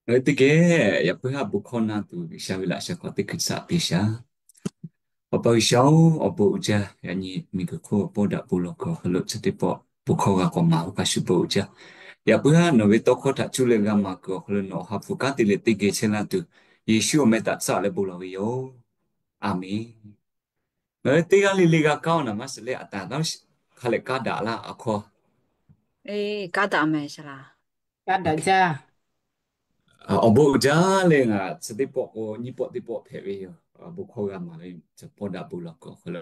Ngaˬ hui teˇ geh yaꞈ puiˉ haˉ bon hkawˇ na tuˬ, G'uiˬsha ve laꞈ sha hk'aw teˇ hkui tsuhˇ te shaˍ. Awˬ pa G'uiˬsha-oˬ, awˬ bon uiˍ jaˇ. Yaꞈ nyi miˬguiˬ hk'oˆ awˬ pawˇ daꞈ bon lawˬ kuiˬ awˬ hk'aw lo chi teˇ pawˆ bon hkawˇ g'a k'awꞈ maˍ ve hk'a shuˍ bon uiˍ jaˇ. Yaꞈ puiˉ haˉ nawˬ ve tawˇ hkawˇ htaꞈ cuˇ leh g'a maˍ kuiˬ awˬ hk'aw lo nawˬ awˬ ha hpu kanˉ te leh teˇ geh chehˇ laˇ tuˬ, Yeˍsuˆ awˬ meh htaꞈ tsuhˇ leh bon lawˬ ve yoˬ. A menˬ. Ngaˬ hui teˇ g'aˇ le le g'a kaˇ-oˆ naˍ maˇ shiˍ leh, a taˍ hk'a leh kanˉ daꞈ laˇ awˬ hkawˇ. Kanˉ daꞈ awˬ bon uiˍ jaˇ leh, ngaˬ chi teˇ pawˆ k'o nyiˇ pawˆ teˇ pawˆ hpehꞈ ve yoˬ. Bon hkawˇ g'a maˍ ve pawˇ daꞈ bon lawˬ kuiˬ awˬ hk'aw lo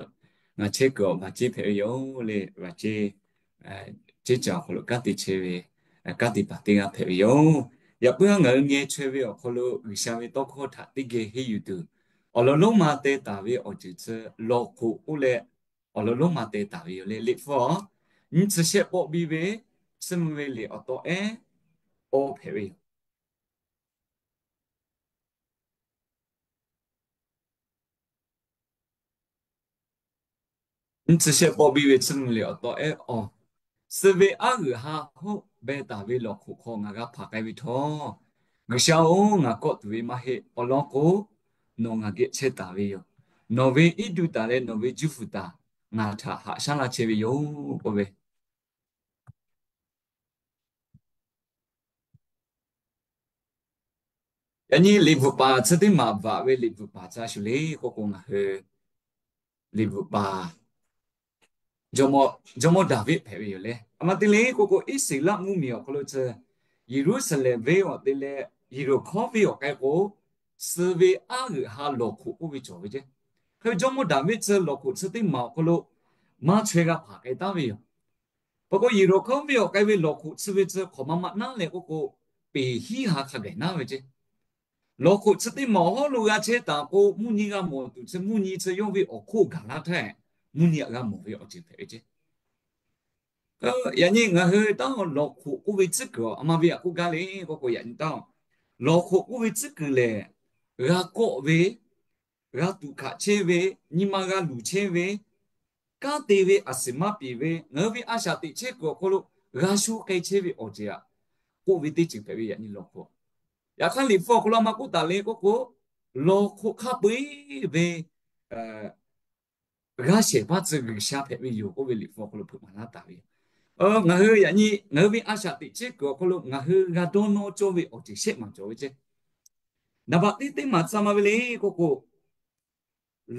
ngaˬ chehˇ kuiˬ awˬ baˬ ceˇ hpehꞈ ve yoˬ le. Vaˬ ceˇ, ceˇ caˬ awˬ hk'aw lo kanˉ te chehˇ ve, kanˉ te paˍ teˇ g'aˇ hpehꞈ ve yoˬ. Yaꞈ puiˉ haˉ ngaˬ hui ngeh chaweh ve awˬ hk'aw lo G'uiˬsha ve tawˇ hkawˇ htaꞈ teˇ geh henˇ yuˬ tuˬ, awˬ lawn lonˉ ma teh taˍ ve awˬ ceuˬ chi lawˬ hk'oꞈ k'oˆ leh, awˬ lawn lonˉ ma teh taˍ ve yoˬ le. Liꞈ hpu a, nyiˇ chi shehˆ pawˆ biˇ ve chiˇ mvuh ve liꞈ awˬ taw ehˉ awˬ hpehꞈ ve yoˬ. Nyiˇ chi shehˆ pawˆ biˇ ve chiˇ mvuh liꞈ awˬ taw ehˉ awˬ, suh ve aˉ g'uiˬ ha hawˉ beh taˍ ve lawˬ hk'oꞈ hk'aw ngaˬ g'a hpanˍ k'ai ve htawˇ, G'uiˬsha-oˬ, ngaˬ kawˆ tuˬ ve maˇ heˆ. Awˬ lawn k'o, nawˬ ngaˬ geh chehˇ taˍ ve yoˬ. Nawˬ ve iˉ duˇ taˍ leh nawˬ ve juˇ fuˍ taˍ ngaˬ htaꞈ haꞈ shaˉ laˇ chehˇ ve yoˬ k'oˆ ve Yaꞈ nyi liꞈ bvuhꞈ paˍ chi teˇ maˬ bvuhꞈ ve liꞈ bvuhꞈ paˍ ca shuˍ le k'oˆ k'o, ngaˬ hui liꞈ bvuhꞈ paˍ jawˇmawˇ Daˍviˆ hpehꞈ ve yoˬ le. A ma te le k'oˆ k'o, Iˉsaˍreˍlaˆ mvuhˇmiˬ awˬ hk'aw lo chi Yeˍruˆsaˍlehnˍ venˇ awˬ te leh Yeˍriˆhkoˇ venˇ awˬ k'ai k'o, suh ve aˉ g'uiˬ ha lawˬ hk'oꞈ k'oˆ ve cawˬ ve ceˇ. Hk'e ve jawˇmawˇ Daˍviˆ chi lawˬ hk'oꞈ chi teˇ maˬ awˬ hk'aw lo maˇ chaweh g'a hpanˍ k'ai taˉ ve yoˬ. Peuˬ k'o, Yeˍriˆhkoˇ venˇ awˬ k'ai ve lawˬ hk'oꞈ chi ve chi hk'awꞈ ma maˇ naˉ leh k'oˆ k'o, peˍ hiˉ ha hk'a gaˬ naˉ ve ceˇ. Lawˬ hk'oꞈ chi teˇ maˬ awˬ hawˉ lo g'a chehˇ taˍ k'o, mvuhˇ nyi g'a mawˬ tuˬ chi mvuhˇ nyi chi yawˇ ve awˬ hk'oˆ gaˬ laˇ htaˇ, mvuhˇ nyi htaꞈ g'a mawˬ ve awˬ ceuˬ hpehꞈ ve ceˇ. Yaꞈ nyi ngaˬ hui taˇ lawˬ hk'oꞈ k'oˆ ve tcuhˉ kuiˬ a ma ve htaꞈ k'oˆ gaˇ le k'oˆ k'o, yaꞈ nyi taˇ lawˬ hk'oꞈ k'oˆ ve tcuhˉ kuiˬ lehˬ, g'a kawˆ ve, g'a tuꞈ hkaꞈ chehˇ ve, nyi ma g'a luˬ chehˇ ve, kanˉ te ve a shiˍ maˇ piˍ ve, ngaˬ hui ve a shaꞈ teꞈ chehˇ kuiˬ awˬ hk'aw lo g'a sho k'ai chehˇ ve awˬ ceuˬ htaꞈ k'oˆ ve teˇ ceuˬ hpehꞈ ve yaꞈ nyi lawˬ hk'oꞈ. Yaꞈ hk'aˇ liꞈ hpu awˬ hk'aw lo a ma k'oˆ taˍ le k'oˆ k'o, lawˬ hk'oꞈ hk'a peu-eˬ ve g'a shehˍ hpaˇ tcuh G'uiˬsha hpehꞈ ve yoˬ k'oˆ ve liꞈ hpu awˬ hk'aw lo hpeuꞈ maˍ laˇ taˍ ve yoˬ. Ngaˬ hui yaꞈ nyi ngaˬ hui ve a shaꞈ teꞈ chehˇ kuiˬ awˬ hk'aw lo ngaˬ hui g'a dawˇ nawˇ cawˇ ve awˬ ceuˬ shehˆ maˬ cawˬ ve ceˇ. Naˍ baꞈ teˇ teˇ maˬ tcuh ma ve le k'oˆ k'o,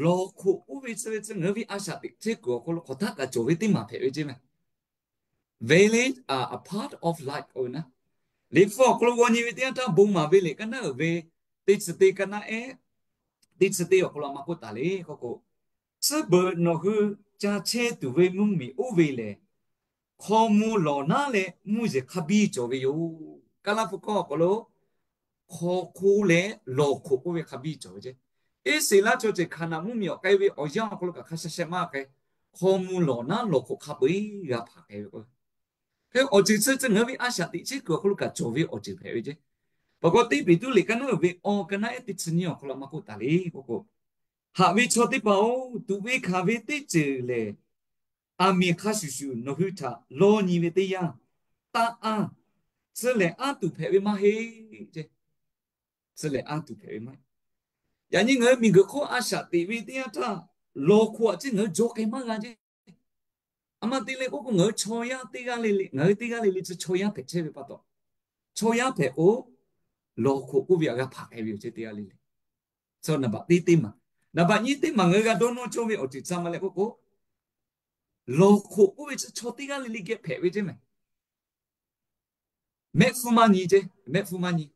lawˬ hk'oꞈ k'oˆ ve tcuh ve tcuh ngaˬ hui ve a shaꞈ teꞈ chehˇ kuiˬ awˬ hk'aw lo hk'awꞈ htaˇ kaꞈ cawˬ ve teˇ maˬ hpehꞈ ve ceˇ meh. Village are a part of life k'oˆ ve naˉ, liꞈ hpu awˬ hk'aw lo g'aw nyi ve teˇ yanˇ htaˇ bon maˍ ve liꞈ ka naˉ uiˍ ve teˇ chi teˇ ka naˉ ehˉ teˇ chi teˇ awˬ hk'aw lo a ma k'oˆ taˍ le k'oˆ k'o, tcuhˉ beuꞈ nawˬ hui ca chehˇ tuˬ ve mvuhˇmiˬ oˇ ve lehˬ, hk'aw mvuh lawˬ naˉ leh mvuhˇ yeˬ hk'a biˇ cawˬ ve yoˬ. Kaˇ laˇ hpu hkawˇ awˬ hk'aw lo hk'aw hk'oˆ leh lawˬ hk'oꞈ k'oˆ ve hk'a biˇ cawˬ ve ceˇ. Iˉsaˍreˍlaˆ chaw ceuˬ Hkaˍnanˍ mvuhˇmiˬ awˬ k'ai ve awˬ yanˇ awˬ hk'aw lo kaꞈ hk'a sha sheh maˇ k'ai, hk'aw mvuh lawˬ naˉ lawˬ hk'oꞈ hk'a peu-eˬ g'a hpanˍ k'ai ve k'o, hk'e awˬ ceuˬ chi tcuh ngaˬ hui ve a shaꞈ teꞈ chehˇ kuiˬ awˬ hk'aw lo kaꞈ cawˬ ve awˬ ceuˬ hpehꞈ ve ceˇ. Peuˬ k'o, teˇ Peˍtruˆ liꞈ ka naˉ uiˍ ve awˬ ka naˉ ehˉ teˇ chi nyiˇ awˬ hk'aw lo a ma k'oˆ taˍ le k'oˆ k'o, haꞈ ve chaw teˇ hpaˍ-oˬ, tuꞈ ve hkanˍ ve teˇ ceuˬ lehˬ, aˬ miˍ hk'a shuˍ shuˍ nawˬ hui htaꞈ lawˇ nyi ve teˇ yanˇ, taˇ anˇ, tcuh lehˬ anˇ tuˬ hpehꞈ ve maˇ heˆ ceˇ. Tcuh lehˬ anˇ tuˬ hpehꞈ ve maˇ heˆ. Yaꞈ nyi ngaˬ hui miˬguiˬ hk'oˆ a shaꞈ teꞈ ve teˇ yanˇ htaˇ, lawˬ hk'oꞈ a ciˉ ngaˬ hui jaw k'ai maˇ g'a ceˇ. A ma te le k'oˆ k'o, ngaˬ hui chaw yaˇ teˇ g'aˇ le le, ngaˬ hui teˇ g'aˇ le le chi chaw yaˇ hpehꞈ chehˇ ve pa taw, chaw yaˇ hpehꞈ k'o, lawˬ hk'oꞈ k'oˆ ve htaꞈ g'a hpanˍ k'ai ve yoˬ ceˇ teˇ g'aˇ le le. Naˍ baꞈ teˇ teˇ maˬ, naˍ baꞈ nyiˇ teˇ maˬ ngaˬ hui g'a dawˇ nawˇ cawˇ ve awˬ ceuˬ tcuh ma leh k'oˆ k'o, lawˬ hk'oꞈ k'oˆ ve chi chaw teˇ g'aˇ le le geh hpehꞈ ve ceˇ meh. Mehˆ hpfuhˇ maˇ nyi ceˇ, mehˆ hpfuhˇ maˇ nyi.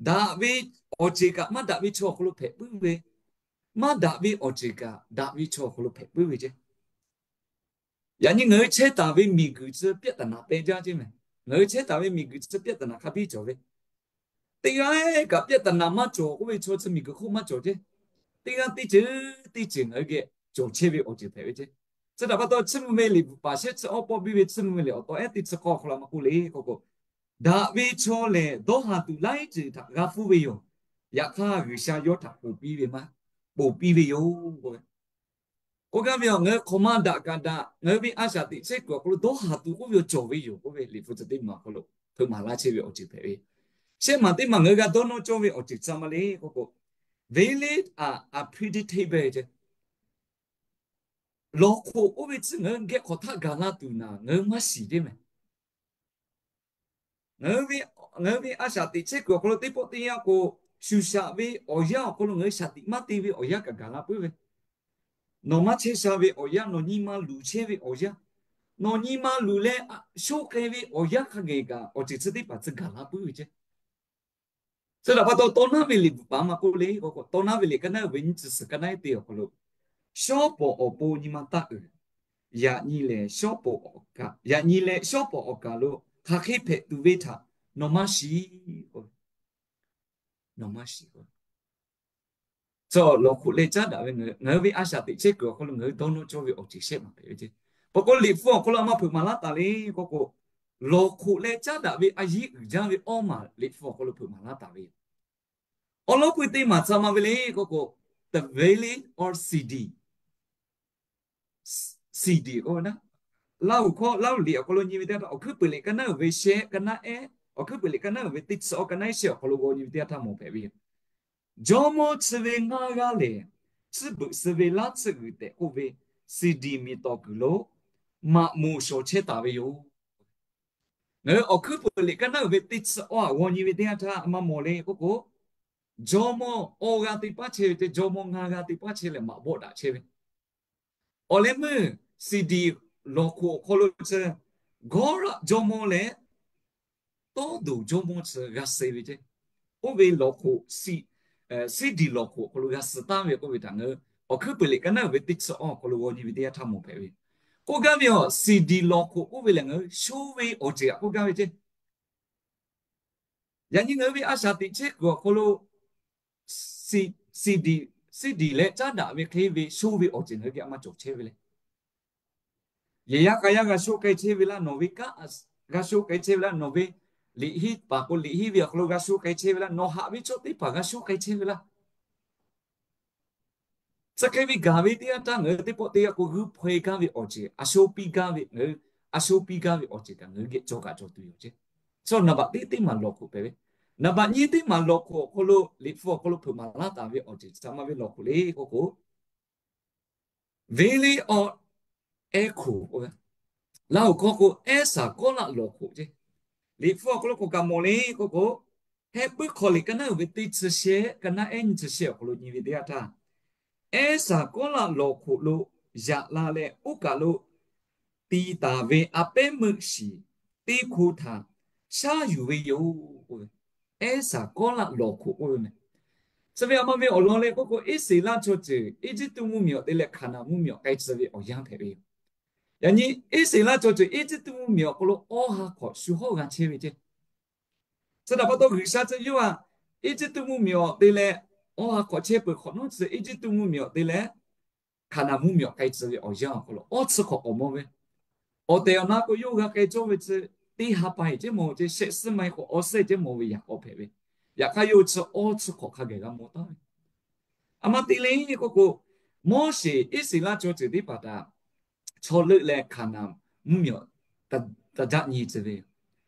Daꞈ ve awˬ ceuˬ kaꞈ maˇ daꞈ ve chaw awˬ hk'aw lo hpehꞈ puiˉ ve, maˇ daꞈ ve awˬ ceuˬ kaꞈ daꞈ ve chaw awˬ hk'aw lo hpehꞈ puiˉ ve ceˇ. Yaꞈ nyi ngaˬ hui chehˇ taˍ ve miˬguiˬ chi ပြဿနာ peh jaˇ ceˇ meh. Ngaˬ hui chehˇ taˍ ve miˬguiˬ chi ပြဿနာ hk'a biˇ cawˬ ve, teˇ g'aˇ kaꞈ ပြဿနာ maˇ cawˬ k'oˆ ve chaw chi miˬguiˬ hk'oˆ maˇ cawˬ ceˇ. Teˇ g'aˇ teˇ ceuˬ teˇ ceuˬ ngaˬ hui geh cawˬ chehˇ ve awˬ ceuˬ hpehꞈ ve ceˇ. Chi htaꞈ pa taw, chiˇ mvuh ve liꞈ bvuhꞈ paˍ shehˆ chi awˇ pawˆ biˇ ve chiˇ mvuh ve liꞈ awˬ taw ehˉ teˇ chi k'awˇ awˬ hk'aw lo a ma k'oˆ le k'oˆ k'o, daꞈ ve chaw lehˬ dawˇ haˍ tuˬ laiˉ ceuˬ htaꞈ g'a hpuˇ ve yoˬ. Yaꞈ hk'aˇ G'uiˬsha yawˇ htaꞈ ponˬ piˇ ve maˇ, ponˬ piˇ ve yoˬ k'oˆ ve. K'oˆ gaˇ ve, ngaˬ hui hk'awꞈ ma daꞈ kaꞈ daꞈ, ngaˬ hui ve a shaꞈ teꞈ chehˇ kuiˬ awˬ hk'aw lo dawˇ haˍ tuˬ k'oˆ ve yoˬ, cawˬ ve yoˬ k'oˆ ve liꞈ hpu chi teˇ maˬ awˬ hk'aw lo hpeuꞈ maˍ laˇ chehˇ ve awˬ ceuˬ hpehꞈ ve yoˬ. Shehˆ maˬ teˇ maˬ ngaˬ hui g'a dawˇ nawˇ cawˇ ve awˬ ceuˬ ca ma le k'oˆ k'o, vele a unpredictable ce. Lawˬ hk'oꞈ oˇ ve tcuh ngaˬ hui geh hk'awꞈ htaˆ gaˬ la tuˬ naˍ ngaˬ hui maˇ shiˍ jeˇ mehˍ. Ngaˬ hui ve a shaꞈ teꞈ chehˇ kuiˬ awˬ hk'aw lo teˇ pawˆ teˇ yanˇ k'o, shuˍ shaꞈ ve awˬ yanˇ awˬ hk'aw lo ngaˬ hui shaˍ tiꞈ maˇ te ve awˬ yanˇ kaꞈ gaˬ la puiˉ ve. Nawˬ maˇ chehˇ sha ve awˬ yanˇ, nawˬ nyi ma luˬ chehˇ ve awˬ yanˇ, nawˬ nyi ma luˬ leh shoˆ k'ai ve awˬ yanˇ hk'a geh kaꞈ awˬ ceuˬ chi teˇ hpaˍ tcuh gaˬ la puiˉ ve ce. Chi htaꞈ pa taw, tawˇ naˉ ve liꞈ bvuhꞈ paˍ maˇ k'oˆ le k'o, tawˇ naˉ ve liꞈ ka naˉ uiˍ ve nyiˇ chi suhˍ ka naˉ iˉ te awˬ hk'aw lo, shawˉ pawˍ awˬ pon nyi ma taˇ uiˍ. Yaꞈ nyi lehˬ, shawˉ pawˍ awˬ kaˍ, yaꞈ nyi leh shawˉ pawˍ awˬ kaˍ lo hk'aˬ hk'e hpehꞈ tuˬ ve htaꞈ nawˬ maˇ shiˍ k'o, nawˬ maˇ shiˍ k'o, tcuh lawˬ hk'oꞈ leh caˉ daꞈ ve ngaˬ hui ve a shaꞈ teꞈ chehˇ kuiˬ awˬ hk'aw lo ngaˬ hui dawˇ nawˇ cawˇ ve awˬ ceuˬ shehˆ maˬ hpehꞈ ve ce. Pawꞈ k'o liꞈ hpu awˬ hk'aw lo a ma hpeuꞈ maˍ laˇ taˍ le k'oˆ k'o, lawˬ hk'oꞈ leh caˉ daꞈ ve a yiˉ uiˍ jaˇ ve awˇ maˬ liꞈ hpu awˬ hk'aw lo hpeuꞈ maˍ laˇ taˍ ve yoˬ. Awˬ lawn k'o teˇ maˬ ca ma ve le k'oˆ k'o, the village or city. City k'oˆ ve na, Laˇ huˍ hkawˇ Laˇ huˍ liꞈ awˬ hk'aw lo nyi ve teˇ yanˇ htaˇ, awˬ hkuiˉ peuˬ liꞈ ka naˉ uiˍ ve shehˆ ka naˉ ehˉ, awˬ hkuiˉ peuˬ liꞈ ka naˉ uiˍ ve teˇ chi awˇ ka naˉ ehˉ shehˆ awˬ hk'aw lo g'aw nyi ve teˇ yanˇ htaˇ mawˬ hpehꞈ ve yoˬ. Jawˇmawˇ chi ve ngaˇ g'aˇ lehˬ, tcuhˉ beuꞈ suh ve laˇ tsuhˇ g'uiˬ tehꞈ k'oˆ ve city miˬ tawˍ kuiˬ lo maꞈ moˍ shawˍ chehˇ taˍ ve yoˬ. Ngaˬ hui awˬ hkuiˉ peuˬ liꞈ ka naˉ uiˍ ve teˇ chi awˇ g'aw nyi ve teˇ yanˇ htaˇ a ma mawˬ le k'oˆ k'o, jawˇmawˇ awˇ g'aˇ teˇ paˉ chehˇ ve ce, jawˇmawˇ ngaˇ g'aˇ teˇ paˉ chehˇ leh maꞈ bawˆ daꞈ chehˇ ve. Awˬ leh meuˇ city lawˬ hk'oꞈ awˬ hk'aw lo chi Gawˇraˆ jawˇmawˇ leh Tawˇ doˍ jawˇmawˇ chi g'a suh ve ce. Oˇ ve lawˬ hk'oꞈ, city lawˬ hk'oꞈ awˬ hk'aw lo g'a suh taˍ ve k'oˆ ve htaꞈ ngaˬ hui awˬ hkuiˉ peuˬ liꞈ ka naˉ uiˍ ve teˇ chi awˇ awˬ hk'aw lo g'aw nyi ve teˇ yanˇ htaˇ mawˬ hpehꞈ ve. K'oˆ gaˇ ve yoˬ, city lawˬ hk'oꞈ k'oˆ ve lehˬ ngaˬ hui sho ve awˬ ceuˬ htaꞈ k'oˆ gaˇ ve ce. Yaꞈ nyi ngaˬ hui ve a shaꞈ teꞈ chehˇ kuiˬ awˬ hk'aw lo city, city leh caˉ daꞈ ve hk'e ve sho ve awˬ ceuˬ ngaˬ hui geh a ma cawˬ chehˇ ve le. Yehˬ yaˇ k'a yaˇ g'a sho k'ai chehˇ ve laˇ, nawˬ ve kanˉ g'a sho k'ai chehˇ ve laˇ, nawˬ ve liꞈ henˇ paˍ k'o liꞈ henˇ ve awˬ hk'aw lo g'a sho k'ai chehˇ ve laˇ, nawˬ haꞈ ve chaw teˇ hpaˍ g'a sho k'ai chehˇ ve laˇ. Chi hk'e ve gaˬ ve teˇ yanˇ htaˇ ngaˬ hui teˇ pawˆ teˇ yanˇ k'o g'uiˇ hpaw e gaˇ ve awˬ ceuˬ, a sho piˇ gaˇ ve ngaˬ hui, a sho piˇ gaˇ ve awˬ ceuˬ kaꞈ ngaˬ hui geh cawˬ kaꞈ cawˬ tuˬ yoˬ ce. Chi naˍ baꞈ teˇ teˇ maˬ lawˬ hk'oꞈ hpehꞈ ve. Naˍ baꞈ nyiˇ teˇ maˬ lawˬ hk'oꞈ awˬ hk'aw lo liꞈ hpu awˬ hk'aw lo hpeuꞈ maˍ laˇ taˍ ve awˬ ceuˬ chi htaꞈ maˇ ve lawˬ hk'oꞈ le k'oˆ k'o, vele awˬ ehˉ hkoˍ, Laˇ huˍ hkawˇ k'o ehˉ saˍ kawˉ laˆ lawˬ hk'oꞈ ce. Liꞈ hpu awˬ hk'aw lo k'awꞈ kaꞈ mawˬ le k'oˆ k'o, Heh puiˉ hk'aw liꞈ ka naˉ uiˍ ve teˇ chi shehˆ, ka naˉ ehˉ nyiˇ chi shehˆ awˬ hk'aw lo nyi ve teˇ yanˇ htaˇ, ehˉ saˍ kawˉ laˆ lawˬ hk'oꞈ lo yaꞈ la leh oˇ kaˬ lo ti taˍ ve a pehˉ meuˆ shiˍ teˇ hko htaꞈ shaˉ yuˬ ve yoˬ k'oˆ ve. Ehˉ saˍ kawˉ laˆ lawˬ hk'oꞈ k'oˆ ve mehˬ. Chi ve a ma ve awˬ lawn le k'oˆ k'o, Iˉsaˍreˍlaˆ chaw ceuˬ Eˇjiˇtuꞈ mvuhˇmiˬ awˬ te leh Hkaˍnanˍ mvuhˇmiˬ awˬ k'ai tcuh ve awˬ yanˇ hpehꞈ ve yoˬ. Yaꞈ nyi Iˉsaˍreˍlaˆ chaw ceuˬ Eˇjiˇtuꞈ mvuhˇmiˬ awˬ hk'aw lo awˇ ha hk'awꞈ shu hawˇ g'a chehˇ ve ce. Chi htaꞈ pa taw G'uiˬsha tcuh yoˬ a, Eˇjiˇtuꞈ mvuhˇmiˬ awˬ te leh awˇ ha hk'awꞈ chehˇ peuˬ hk'awꞈ nawˉ chi Eˇjiˇtuꞈ mvuhˇmiˬ awˬ te leh Hkaˍnanˍ mvuhˇmiˬ awˬ k'ai tcuh ve awˬ yanˇ awˬ hk'aw lo awˇ chi hk'awꞈ k'awꞈ mawˇ ve, awˬ tehˬ awˬ na k'o yawˇ g'a k'ai cawˇ ve tcuh teˇ ha pa heˍ ceh mawˬ ve ce, shehˆ suhˉ ma heˆ k'o awˇ suhˉ ceh mawˬ ve yaꞈ k'aw hpehꞈ ve. Yaꞈ hk'aˇ yawˇ chi awˇ chi hk'awꞈ hk'a gaˬ g'a mawˇ taˍ ve. A ma te le k'oˆ k'o, Moˉseˍ Iˉsaˍreˍlaˆ chaw ceuˬ teˇ hpaˍ htaꞈ chaw leuˆ leh Hkaˍnanˍ mvuhˇmiˬ awˬ taˍ jaˆ nyi tcuh ve yoˬ.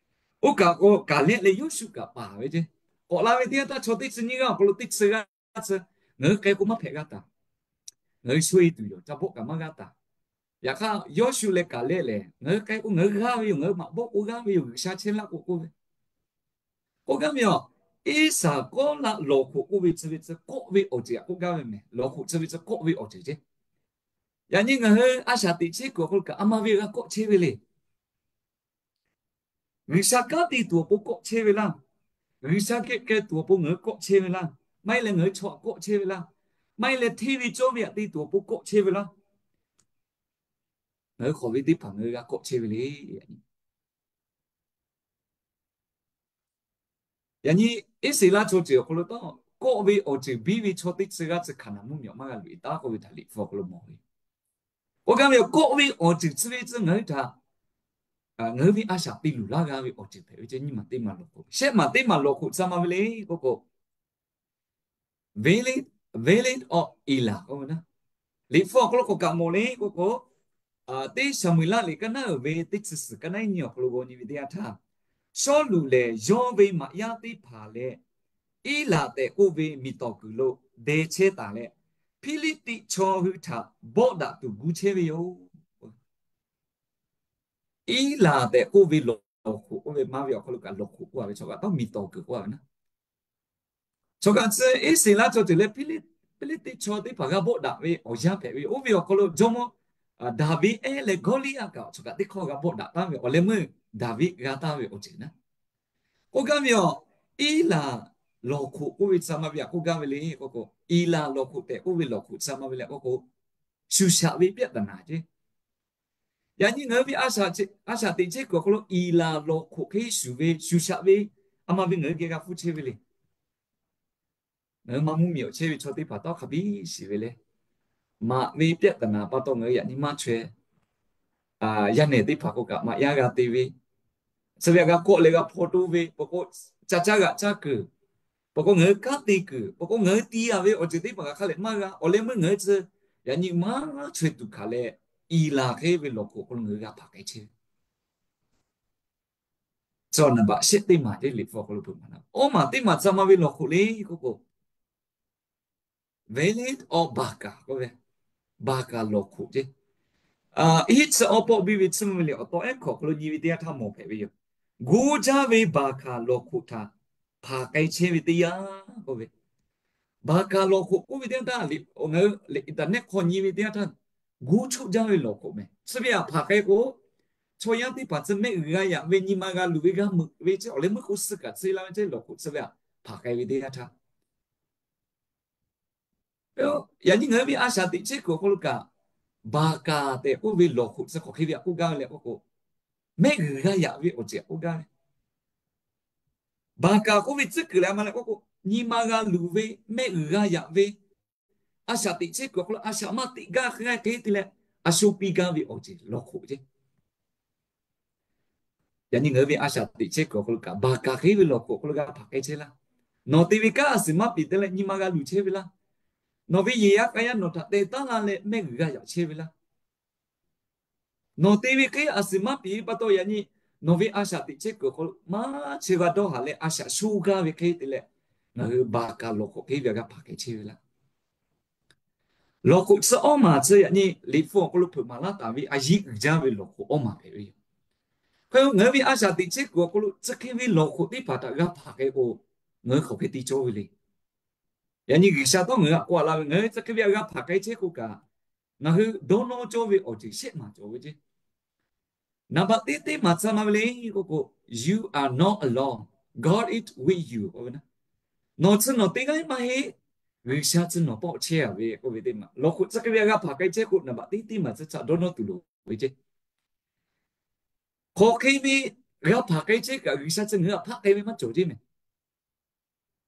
Oˇ kaˬ k'o Kaˍlehˆ leh Yoˇshuˆ kaꞈ paˍ ve ce. K'awꞈ la ve teˇ yanˇ htaˇ chaw teˇ chi nyiˇ g'aˇ awˬ hk'aw lo teˇ chi g'aˇ tcuh, ngaˬ hui k'ai k'o maˇ hpehꞈ g'a taˍ. Ngaˬ hui sho e tuˬ yoˬ, ca bawˆ kaꞈ maˇ g'a taˍ. Yaꞈ hk'aˇ Yoˇshuˆ leh Kaˍlehˆ lehˬ, ngaˬ hui k'ai k'o ngaˬ hui g'aˇ ve yoˬ, ngaˬ hui maꞈ bawˆ k'o g'aˇ ve yoˬ, G'uiˬsha chehˇ laˇ k'o k'oˆ ve. K'oˆ gaˇ ve yoˬ, Iˉsaˍkawˉlaˆ lawˬ hk'oꞈ k'oˆ ve chi ve tcuh kawˆ ve awˬ ceuˬ k'oˆ gaˇ ve mehˬ. Lawˬ hk'oꞈ chi ve tcuh kawˆ ve awˬ ceuˬ ce. Yaꞈ nyi ngaˬ hui a shaꞈ teꞈ chehˇ kuiˬ awˬ hk'aw lo kaꞈ a ma ve g'a kawˆ chehˇ ve le. G'uiˬsha kanˉ te tuˬ awˬ pon kawˆ chehˇ ve laˇ. G'uiˬsha geh k'ai tuˬ awˬ pon ngaˬ hui kawˆ chehˇ ve laˇ. Maˇ heˆ leh ngaˬ hui chaw htaꞈ kawˆ chehˇ ve laˇ. Maˇ heˆ leh hteˇ ve cawˇ ve htaꞈ te tuˬ awˬ pon kawˆ chehˇ ve laˇ. Ngaˬ hui hk'awꞈ ve teˇ hpaˍ ngaˬ hui g'a kawˆ chehˇ ve le. Yaꞈ nyi Iˉsaˍreˍlaˆ chaw ceuˬ awˬ hk'aw lo tawˇ kawˆ ve awˬ ceuˬ biˇ ve chaw teˇ chi g'aˇ tcuh Hkaˍnanˍ mvuhˇmiˬ maˇ g'a loꞈ e taˉ k'oˆ ve htaꞈ Liꞈ hpu awˬ hk'aw lo mawˬ ve. K'oˆ gaˇ ve yoˬ, kawˆ ve awˬ ceuˬ chi ve tcuh ngaˬ hui htaꞈ, ngaˬ hui ve a shaꞈ te luˬ laˇ g'a ve awˬ ceuˬ hpehꞈ ve ce. Nyiˇ maˬ teˇ maˬ lawˬ hk'oꞈ, shehˆ maˬ teˇ maˬ lawˬ hk'oꞈ tcuh ma ve le k'oˆ k'o, Village, Village of Elah k'oˆ ve na. Liꞈ hpu awˬ hk'aw lo k'awꞈ kaꞈ mawˬ le k'oˆ k'o, teˇ Saˍmo-eˍlaˆ liꞈ kaˉ naˉ uiˍ ve teˇ chi suhˍ kaˉ naˉ nyi awˬ hk'aw lo g'aw nyi ve teˇ yanˇ htaˇ, Sawˉluꞈ lehˬ, yawˇ ve maꞈ yaˇ teˇ hpaˍ leh Eˇlaꞈ tehꞈ k'oˆ ve miˬ tawˍ kuiˬ lo deh chehˇ taˍ leh, Hpiˇliˇtiˆ chaw hui htaꞈ bawˆ daꞈ tuˬ gu chehˇ ve yoˬ. Eˇlaꞈ tehꞈ k'oˆ ve lawˬ hk'oꞈ k'oˆ ve maˇ ve awˬ hk'aw lo kaꞈ lawˬ hk'oꞈ k'oˆ a ve, chaw kaꞈ tawˇ miˬ tawˍ kuiˬ k'oˆ a ve naˉ. Chaw kaꞈ tcuh Iˉsaˍreˍlaˆ chaw ceuˬ leh Hpiˇliˇtiˆ chaw teˇ hpaˍ g'a bawˆ daꞈ ve awˬ yanˇ hpehꞈ ve yoˬ. Oˇ ve awˬ hk'aw lo jawˇmawˇ Daˍviˆ ehˉ leh Gawˇliˇyaˆ kaꞈ chaw kaꞈ teˇ hkawˇ g'a bawˆ daꞈ taˍ ve awˬ leh meuˇ Daˍviˆ g'a taˍ ve awˬ ceuˬ naˉ. K'oˆ gaˇ ve yoˬ. Eˇlaꞈ lawˬ hk'oꞈ k'oˆ ve tcuh maˇ ve aꞈ k'oˆ gaˇ ve le k'oˆ k'o, Eˇlaꞈ lawˬ hk'oꞈ tehꞈ k'oˆ ve lawˬ hk'oꞈ tcuh maˇ ve le k'oˆ k'o, shuˍ shaꞈ ve ပြဿနာ ceˇ. Yaꞈ nyi ngaˬ hui ve a shaꞈ teꞈ chehˇ kuiˬ awˬ hk'aw lo Eˇlaꞈ lawˬ hk'oꞈ hk'e shuˍ ve shuˍ shaꞈ ve a ma ve ngaˬ hui geh g'a hpfuhˇ chehˇ ve le. Ngaˬ hui maˇ mvuhˇmiˬ awˬ chehˇ ve chaw teˇ hpaˍ tawˇ hk'a biˇ shiˍ ve le. Maꞈ ve ပြဿနာ pa taw ngaˬ hui yaꞈ nyi maˇ chaweh. Yaˇ nehˬ teˇ hpaˍ k'o kaꞈ maꞈ yaˇ g'a te ve, chi ve aꞈ g'a kawˆ leh g'a hpaw to ve, pawꞈ k'o ca caˇ g'aꞈ caˇ kuiˬ, pawꞈ k'o ngaˬ hui kanˉ te kuiˬ, pawꞈ k'o ngaˬ hui ti a ve awˬ ceuˬ teˇ hpaˍ kaꞈ hk'a lehˬ maˇ g'a. Awˬ leh meuˇ ngaˬ hui chi yaꞈ nyi maˇ chaweh tuˬ hkanˍ leh, Eˇlaꞈ hk'e ve lawˬ hk'oꞈ hk'aw lo ngaˬ hui g'a hpanˍ k'ai chehˇ ve. Chi naˍ baꞈ shehˆ teˇ maˬ teˇ liꞈ hpu awˬ hk'aw lo hpeuꞈ maˍ laˇ. Awˇ maˬ teˇ maˬ tcuh maˇ ve lawˬ hk'oꞈ le k'oˆ k'o, valid or baˍkaˍ k'oˆ ve, baˍkaˍ lawˬ hk'oꞈ ceˇ. Hiˆ chi awˇ pawˆ biˇ ve tsuhˇ mvuh ve liꞈ awˬ taw ehˉ hkawꞈ hk'aw lo nyi ve teˇ yanˇ htaˇ mawˬ hpehꞈ ve yoˬ. Goˇ jaˇ ve baˍkaˍ lawˬ hk'oꞈ htaꞈ hpanˍ k'ai chehˇ ve teˇ yanˇ k'oˆ ve, baˍkaˍ lawˬ hk'oꞈ k'oˆ ve teˇ yanˇ htaˇ, ngaˬ hui internet hk'aw nyi ve teˇ yanˇ htaˇ, goˇ choˆ jaˇ ve lawˬ hk'oꞈ meh. Chi ve aꞈ hpanˍ k'ai k'o, chaw yaˇ teˇ hpaˍ tcuh mehˆ g'a yaꞈ ve, nyi ma g'a luˬ ve, g'a meuꞈ ve ceˇ, awˬ leh meuˇ k'oˆ suh kaꞈ tcuh la ve ceˇ lawˬ hk'oꞈ chi ve aꞈ hpanˍ k'ai ve teˇ yanˇ htaˇ, yaꞈ nyi ngaˬ hui ve a shaꞈ teꞈ chehˇ kuiˬ awˬ hk'aw lo kaꞈ, baˍkaˍ tehꞈ k'oˆ ve lawˬ hk'oꞈ tcuh hk'awꞈ hk'e ve aꞈ k'oˆ gaˇ ve le k'oˆ k'o, mehˆ g'uiˬ g'a yaꞈ ve awˬ ceuˬ aꞈ k'oˆ gaˇ ve. Baˍkaˍ k'oˆ ve tcuhˉ kuiˬ leh a ma leh k'oˆ k'o, nyi ma g'a luˬ ve, mehˆ g'uiˬ g'a yaꞈ ve, a shaꞈ teꞈ chehˇ kuiˬ awˬ hk'aw lo a shaꞈ maˇ teꞈ gaˇ hk'e hk'e te leh, a sho piˇ gaˇ ve awˬ ceuˬ lawˬ hk'oꞈ ceˇ. Yaꞈ nyi ngaˬ hui ve a shaꞈ teꞈ chehˇ kuiˬ awˬ hk'aw lo kaꞈ baˍkaˍ hk'e ve lawˬ hk'oꞈ awˬ hk'aw lo g'a hpanˍ k'ai chehˇ laˇ. Nawˬ te ve kanˉ a suhˍ maˇ piˍ te leh nyi ma g'a luˬ chehˇ ve laˇ. Nawˬ ve yehˬ yaˇ k'a yaˇ nawˬ htaꞈ teh taˉ la leh mehˆ g'uiˬ g'a yaꞈ chehˇ ve laˇ. Nawˬ te ve hk'e a suhˍ maˇ piˍ ve pa taw yaꞈ nyi nawˬ ve a shaꞈ teꞈ chehˇ kuiˬ awˬ hk'aw lo maˇ chehˇ g'a dawˇ haˍ leh a shaꞈ sho gaˇ ve hk'e te leh, ngaˬ hui baˍkaˍ lawˬ hk'oꞈ hk'e ve g'a hpanˍ k'ai chehˇ ve laˇ. Lawˬ hk'oꞈ tcuh awˇ maˬ tcuh yaꞈ nyi liꞈ hpu awˬ hk'aw lo hpeuꞈ maˍ laˇ taˍ ve a yiˆ uiˍ jaˇ ve lawˬ hk'oꞈ awˇ maˬ hpehꞈ ve yoˬ. Hk'e ngaˬ hui ve a shaꞈ teꞈ chehˇ kuiˬ awˬ hk'aw lo tcuh hk'e ve lawˬ hk'oꞈ teˇ hpaˍ htaꞈ g'a hpanˍ k'ai k'o, ngaˬ hui hk'aˬ hk'e te cawˇ ve le. Yaꞈ nyi G'uiˬsha tawˇ ngaˬ hui htaꞈ k'oˆ a laˇ ve, ngaˬ hui tcuh hk'e ve htaꞈ g'a hpanˍ k'ai chehˇ k'o kaꞈ, ngaˬ hui dawˇ nawˇ cawˇ ve awˬ ceuˬ shehˆ maˬ cawˬ ve ceˇ. Naˍ baꞈ teˇ teˇ maˬ tcuh maˇ ve le k'oˆ k'o, you are not alone, God is with you k'oˆ ve na. Nawˬ tcuh nawˬ teˇ g'aˇ maˇ heˆ. G'uiˬsha tcuh nawˬ pawˆ chehˇ a ve k'oˆ ve teˇ maˬ. Lawˬ hk'oꞈ tcuh hk'e ve htaꞈ g'a hpanˍ k'ai chehˇ k'o, naˍ baꞈ teˇ teˇ maˬ tcuh htaꞈ dawˇ nawˇ tuˬ loˍ ve ceˇ. Hk'aˬ hk'e ve g'a hpanˍ k'ai chehˇ kaꞈ G'uiˬsha tcuh ngaˬ hui htaꞈ hpaˆ k'ai ve maˇ cawˬ ceˇ mehˍ.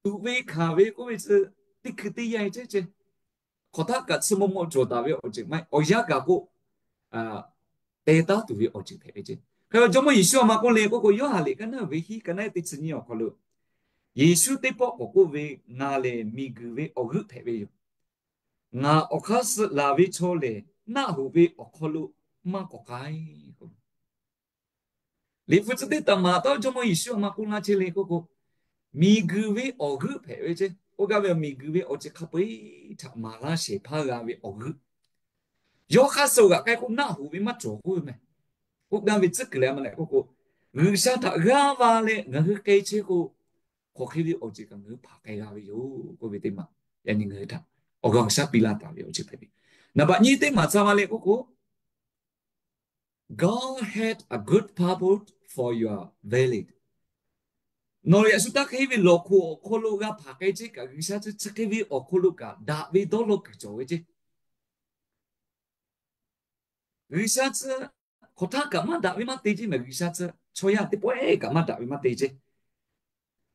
Tuꞈ ve hkanˍ ve k'oˆ ve tcuh teˇ hkui teˇ yanˇ e ceˇ ceˇ. Hk'aˬ htaˆ kaꞈ tsuhˇ maw maw cawˬ taˍ ve awˬ ceuˬ maˇ heˆ, awˬ yanˇ gaˬ k'o, teh taˉ tuˬ ve awˬ ceuˬ hpehꞈ ve ceˇ. Hk'e Jawˇmawˇ Yeˍsuˆ a ma k'oˆ le k'oˆ k'o, Yoˇhanˬ liꞈ ka naˉ ve hiˉ ka naˉ teˇ chi nyiˇ awˬ hk'aw lo, Yeˍsuˆ teˇ pawˆ k'awꞈ k'oˆ ve, Ngaˬ lehˬ miˬguiˬ ve awˬ g'euˆ hpehꞈ ve yoˬ. Ngaˬ awˬ hk'aˇ suh laˬ ve chaw lehˬ, naˆ hoꞈ ve awˬ hk'aw lo maˇ k'awꞈ k'ai. Liꞈ hpu tcuh teˇ taꞈ maˍ taˉ Jawˇmawˇ Yeˍsuˆ a ma k'oˆ laˇ chehˇ le k'oˆ k'o, miˬguiˬ ve awˬ g'euˆ hpehꞈ ve ceˇ. Oˇ gaˇ ve miˬguiˬ ve awˬ ceuˬ hk'a peu-eˬ htaꞈ maˍ laˇ shehˍ hpaˇ g'a ve awˬ g'euˆ. Yawˇ hk'aˇ suh g'aꞈ k'ai k'o naˆ hoꞈ ve maˇ cawˬ k'oˆ ve meh. K'oˆ gaˇ ve tcuhˉ kuiˬ leh a ma leh k'oˆ k'o, G'uiˬsha htaꞈ g'aˇ va leh ngaˬ hui k'ai chehˇ k'o, hk'aˬ hk'e ve awˬ ceuˬ kaꞈ ngaˬ hui hpanˍ k'ai g'a ve yoˬ k'oˆ ve teˇ maˬ. Yaꞈ nyi ngaˬ hui htaꞈ awˬ g'aˇ awˬ shaˉ piˇ laˇ taˍ ve awˬ ceuˬ hpehꞈ ve. Naˍ baꞈ nyiˇ teˇ maˬ tcuh maˇ leh k'oˆ k'o, God had a good purpose for your valley. Nawˬ yaꞈ shu taˇ hk'e ve lawˬ hk'oꞈ awˬ hk'aw lo g'a hpanˍ k'ai chehˇ kaꞈ G'uiˬsha tcuh chi hk'e ve awˬ hk'aw lo kaꞈ daꞈ ve dawˇ law kuiˬ cawˬ ve ceˇ. G'uiˬsha tcuh hk'aˬ htaˆ kaꞈ maˇ daꞈ ve maˇ te ceˇ mehˍ. G'uiˬsha tcuh chaw yaˇ teˇ pawehˇ kaꞈ maˇ daꞈ ve maˇ te ceˇ.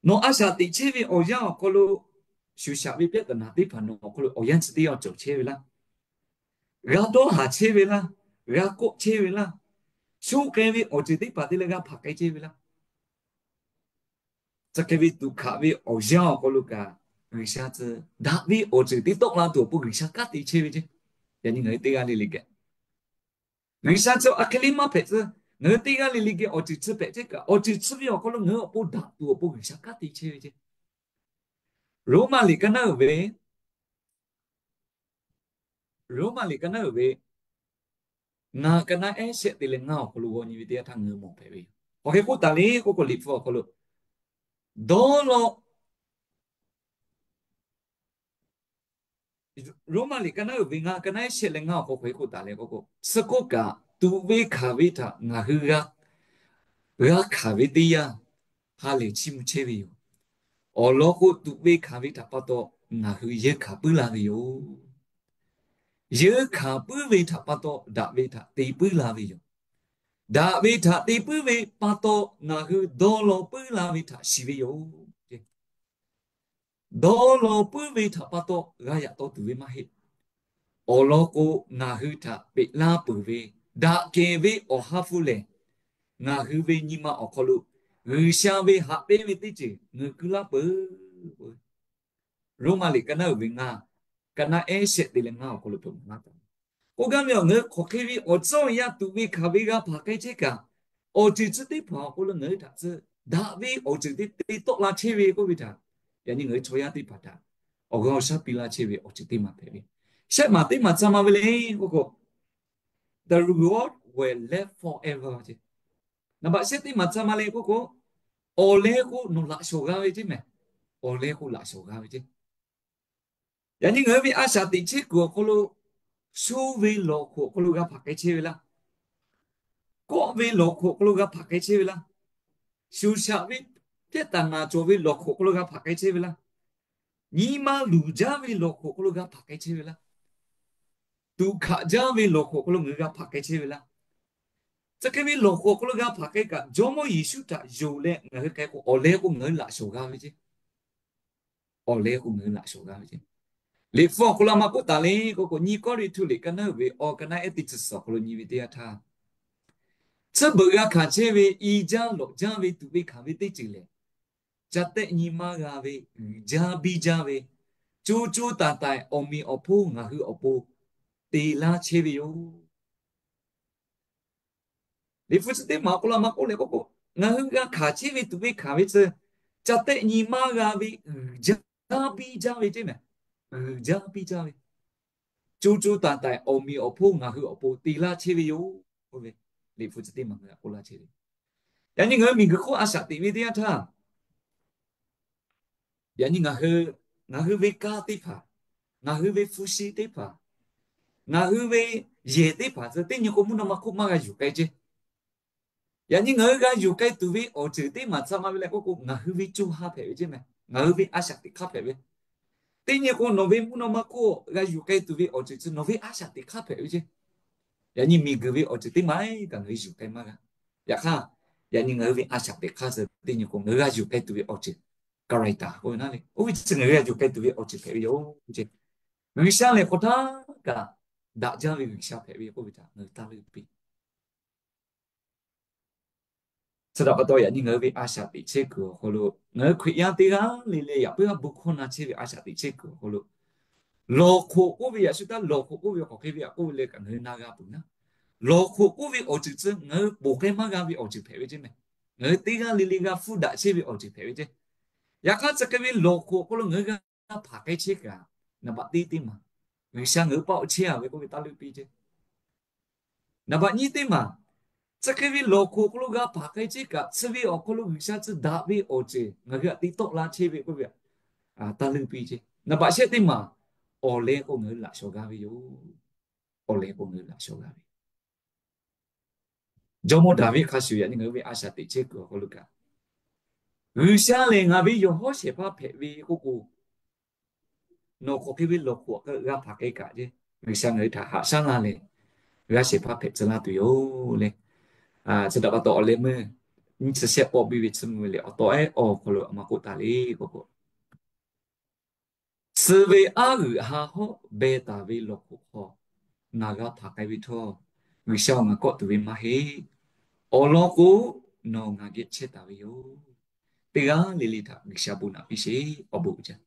Nawˬ a shaꞈ teꞈ chehˇ ve awˬ yanˇ awˬ hk'aw lo shuˍ shaꞈ ve ပြဿနာ teˇ hpaˍ nawˬ awˬ hk'aw lo awˬ yanˇ chi teˇ yanˇ cawˬ chehˇ ve laˇ. G'a dawˇ haˍ chehˇ ve laˇ. G'a kawˆ chehˇ ve laˇ. Sho k'ai ve awˬ ceuˬ teˇ hpaˍ te leh g'a hpanˍ k'ai chehˇ ve laˇ. Tcuh hk'e ve tuꞈ hkanˍ ve awˬ yanˇ awˬ hk'aw lo kaꞈ, G'uiˬsha tcuh daꞈ ve awˬ ceuˬ teˇ tawˆ la tuˬ awˬ pon G'uiˬsha kanˉ te chehˇ ve ceˇ. Yaꞈ nyi ngaˬ hui teˇ g'aˇ le le geh, G'uiˬsha tcuh a hk'e le maˇ hpehꞈ tcuh, Ngaˬ hui teˇ g'aˇ le le geh awˬ ceuˬ chi hpehꞈ chehˇ kaꞈ, awˬ ceuˬ chi ve awˬ hk'aw lo ngaˬ hui awˬ pon daꞈ tuˬ awˬ pon G'uiˬsha kanˉ te chehˇ ve ceˇ. Roˉmaꞈ liꞈ ka naˉ uiˍ ve, Roˉmaꞈ liꞈ ka naˉ uiˍ ve ngaˬ ka naˉ ehˉ shehˆ te leh ngaˇ awˬ hk'aw lo g'aw nyi ve teˇ yanˇ htaˇ ngaˬ hui mawˬ hpehꞈ ve yoˬ. Awˬ hk'e k'oˆ taˍ le k'oˆ k'o, liꞈ hpu awˬ hk'aw lo dawˇ law Roˉmaꞈ liꞈ ka naˉ uiˍ ve ngaˇ ka naˉ ehˉ shehˆ leh ngaˇ awˬ hk'aw hk'e k'oˆ taˍ le k'oˆ k'o, suh k'oˆ kaꞈ tuꞈ ve hkanˍ ve htaꞈ ngaˬ hui g'a hkanˍ ve teˇ yanˇ, ha lehˬ chiˇ mvuh chehˇ ve yoˬ. Awˬ lawn k'o, tuꞈ ve hkanˍ ve htaꞈ pa taw ngaˬ hui yehˇ hkanˍ puiˉ la ve yoˬ. Yehˇ hkanˍ puiˉ ve htaꞈ pa taw daꞈ ve htaꞈ te puiˉ la ve yoˬ. Daꞈ ve htaꞈ te puiˉ ve pa taw ngaˬ hui dawˇ law puiˉ la ve htaꞈ shiˍ ve yoˬ. Dawˇ law puiˉ ve htaꞈ pa taw g'a yaꞈ taw tuˬ ve maˇ heˆ. Awˬ lawn k'o, ngaˬ hui htaꞈ peꞈ laˇ peuˬ ve daꞈ kehˬ ve Awˬ ha hpu lehˬ, ngaˬ hui ve nyi ma awˬ hk'aw lo G'uiˬsha ve haꞈ pehnˇ ve teˇ ceuˬ ngeu kuiˬ laˇ peuˬ. Roˉmaꞈ liꞈ ka naˉ uiˍ ve ngaˇ ka naˉ ehˉ shehˆ te leh ngaˇ awˬ hk'aw lo hpeuꞈ maˍ laˇ taˍ. K'oˆ gaˇ ve awˬ, ngaˬ hui hk'aˬ hk'e ve awˬ tcuhˇ awˬ yanˇ tuꞈ ve hkanˍ ve g'a hpanˍ k'ai chehˇ kaꞈ, awˬ ceuˬ chi teˇ hpaˍ awˬ hk'aw lo ngaˬ hui htaꞈ tcuh daꞈ ve awˬ ceuˬ te te tawˆ la chehˇ ve k'oˆ ve htaꞈ, yaꞈ nyi ngaˬ hui chaw yaˇ teˇ hpaˍ htaꞈ awˬ g'aˇ awˬ shaˉ piˇ laˇ chehˇ ve awˬ ceuˬ teˇ maˬ hpehꞈ ve. Shehˆ maˬ teˇ maˬ tcuh ma ve le k'oˆ k'o, the reward will last forever. Naˍ baꞈ shehˆ teˇ maˬ tcuh ma le k'oˆ k'o, awˬ leh k'o nawˬ laꞈ shawˍ g'a ve ceˇ mehˍ. Awˬ leh k'o laꞈ shawˍ g'a ve ceˇ. Yaꞈ nyi ngaˬ hui ve a shaꞈ teꞈ chehˇ kuiˬ awˬ hk'aw lo, sho ve lawˬ hk'oꞈ awˬ hk'aw lo g'a hpanˍ k'ai chehˇ ve laˇ. Kawˆ ve lawˬ hk'oꞈ awˬ hk'aw lo g'a hpanˍ k'ai chehˇ ve laˇ. Shuˍ shaꞈ ve, pehˇ taˍ naˍ cawˬ ve lawˬ hk'oꞈ awˬ hk'aw lo g'a hpanˍ k'ai chehˇ ve laˇ. Nyi ma luˬ jaˇ ve lawˬ hk'oꞈ awˬ hk'aw lo g'a hpanˍ k'ai chehˇ ve laˇ. Tuꞈ hkaꞈ jaˇ ve lawˬ hk'oꞈ awˬ hk'aw lo ngaˬ hui g'a hpanˍ k'ai chehˇ ve laˇ. Chi hk'e ve lawˬ hk'oꞈ awˬ hk'aw lo g'a hpanˍ k'ai kaꞈ, Jawˇmawˇ Yeˍsuˆ htaꞈ yonˍ leh ngaˬ hui k'ai k'o, awˬ leh k'o ngaˬ hui laꞈ shawˍ g'a ve ceˇ. Awˬ leh k'o ngaˬ hui laꞈ shawˍ g'a ve ceˇ. Liꞈ hpu awˬ hk'aw lo a ma k'oˆ taˍ le k'oˆ k'o, nyiˇ Kawˇrenˍhtuˆ liꞈ ka naˉ uiˍ ve awˬ ka naˉ ehˉ teˇ chi suhˍ awˬ hk'aw lo nyi ve teˇ yanˇ htaˇ, tcuhˉ beuꞈ g'a hkanˍ chehˇ ve i jaˇ lawꞈ jaˇ ve tuꞈ ve hkanˍ ve teˇ ceuˬ lehˬ, ca tehˆ nyi maˇ g'a ve, uiˍ jaˇ biˇ jaˇ ve, co co taiˍ taiˍ awˬ meꞈ awˬ hponˇ ngaˬ hui awˬ pon te laˇ chehˇ ve yoˬ. Liꞈ hpu chi teˇ maˬ awˬ hk'aw lo a ma k'oˆ leh k'oˆ k'o, ngaˬ hui g'a hkanˍ chehˇ ve tuꞈ ve hkanˍ ve tcuh, ca tehˆ nyi maˇ g'a ve uiˍ jaˇ biˇ jaˇ ve ceˇ mehˍ. Uiˍ jaˇ biˇ jaˇ ve, co co taiˍ taiˍ awˬ meꞈ awˬ hponˇ ngaˬ hui awˬ pon te laˇ chehˇ ve yoˬ. Liꞈ hpu chi teˇ maˬ ngaˬ hui k'oˆ laˇ chehˇ ve. Yaꞈ nyi ngaˬ hui miˬguiˬ hk'oˆ a shaꞈ teꞈ ve teˇ yanˇ htaˇ, yaꞈ nyi ngaˬ hui, ngaˬ hui ve kanˇ teˇ hpaˍ, ngaˬ hui ve hpu shi teˇ hpaˍ, ngaˬ hui ve yehˬ teˇ hpaˍ tcuh teˇ nyi k'o mvuhˇ naw ma hk'oˆ maˇ g'a yuˬ k'ai ceˇ. Yaꞈ nyi ngaˬ hui g'a yuˬ k'ai tuˬ ve awˬ ceuˬ teˇ maˬ tcuh ma ve leh k'oˆ k'o, ngaˬ hui ve co ha hpehꞈ ve ceˇ mehˍ. Ngaˬ hui ve a shaꞈ teꞈ hk'aˇ hpehꞈ ve. Teˇ nyi k'o nawˬ ve mvuhˇ naw ma hk'oˆ g'a yuˬ k'ai tuˬ ve awˬ ceuˬ tcuh nawˬ ve a shaꞈ teꞈ hk'aˇ hpehꞈ ve ceˇ. Yaꞈ nyi miˬguiˬ ve awˬ ceuˬ teˇ maˬ kaꞈ ngaˬ hui yuˬ k'ai maˇ g'a. Yaꞈ hk'aˇ, yaꞈ nyi ngaˬ hui ve a shaꞈ teꞈ hk'aˇ tcuh teˇ nyi k'o ngaˬ hui g'a yuˬ k'ai tuˬ ve awˬ ceuˬ kaˍ raiˍ taˍ k'oˆ ve naˉ le, oˇ ve tcuh ngaˬ hui g'a yuˬ k'ai tuˬ ve awˬ ceuˬ hpehꞈ ve yoˬ. G'uiˬsha lehˬ hk'aˬ htaˇ kaꞈ daꞈ jaˇ ve G'uiˬsha hpehꞈ ve k'oˆ ve htaꞈ ngaˬ hui taˇ leuˆ piˇ. Chi htaꞈ pa taw yaꞈ nyi ngaˬ hui ve a shaꞈ teꞈ chehˇ kuiˬ awˬ hk'aw lo, ngaˬ hui Hkriꞈ yaˇ teˇ g'aˇ le le yaꞈ puiˉ ha bon hkawˇ na chehˇ ve a shaꞈ teꞈ chehˇ kuiˬ awˬ hk'aw lo, lawˬ hk'oꞈ k'oˆ ve yaꞈ shu htaˇ lawˬ hk'oꞈ k'oˆ ve hk'aˬ hk'e ve aꞈ k'oˆ ve leh kaꞈ ngaˬ hui na g'a peuˬ naˉ. Lawˬ hk'oꞈ k'oˆ ve awˬ ceuˬ tcuh ngaˬ hui poˬ k'ai maˇ g'a ve awˬ ceuˬ hpehꞈ ve ceˇ mehˍ. Ngaˬ hui teˇ g'aˇ le le g'a hpfuhˇ daꞈ chehˇ ve awˬ ceuˬ hpehꞈ ve ceˇ. Yaꞈ hk'aˇ chi hk'e ve lawˬ hk'oꞈ awˬ hk'aw lo ngaˬ hui g'a hpanˍ k'ai chehˇ kaꞈ, naˍ baꞈ teˇ teˇ maˬ G'uiˬsha ngaˬ hui paˆ awˬ chehˇ a ve k'oˆ ve taˇ leuˆ piˇ ceˇ. Naˍ baꞈ nyiˇ teˇ maˬ, chi hk'e ve lawˬ hk'oꞈ awˬ hk'aw lo g'a hpanˍ k'ai chehˇ kaꞈ, chi ve awˬ hk'aw lo G'uiˬsha tcuh daꞈ ve awˬ ceuˬ ngaˬ hui htaꞈ te tawˆ la chehˇ ve k'oˆ ve taˇ leuˆ piˇ ceˇ. Naˍ baꞈ shehˆ teˇ maˬ, awˬ leh k'o ngaˬ hui laꞈ shawˍ g'a ve yoˬ. Awˬ leh k'o ngaˬ hui laꞈ shawˍ g'a ve Jawˇmawˇ Daˍviˆ hk'a shuˍ yaꞈ nyi ngaˬ hui ve a shaꞈ teꞈ chehˇ kuiˬ awˬ hk'aw lo kaꞈ, G'uiˬsha lehˬ ngaˬ ve yawˬ hawˉ shehˍ hpaˇ hpehꞈ ve k'oˆ k'o, nawˬ hk'aˬ hk'e ve lawˬ hk'oꞈ g'a hpanˍ k'ai kaꞈ ceˇ, G'uiˬsha ngaˬ hui htaꞈ haꞈ shaˉ la leh g'a shehˍ hpaˇ hpehꞈ tcuh laˇ tuˬ yoˬ le. Chi htaꞈ pa taw awˬ leh meuˇ nyiˇ chi shehˆ pawˆ biˇ ve chi mvuh ve leh awˬ taw ehˉ awˬ hk'aw lo a ma k'oˆ taˍ le k'oˆ k'o, suh ve aˉ g'uiˬ ha hawˉ beh taˍ ve lawˬ hk'oꞈ hk'aw ngaˬ g'a hpanˍ k'ai ve htawˇ, G'uiˬsha-oˬ, ngaˬ kawˆ tuˬ ve maˇ heˆ. Awˬ lawn k'o, nawˬ ngaˬ geh chehˇ taˍ ve yoˬ. Teˇ g'aˇ le le htaꞈ G'uiˬsha bon naꞈ piˇ sheˍ. Awˬ bon uiˍ jaˇ.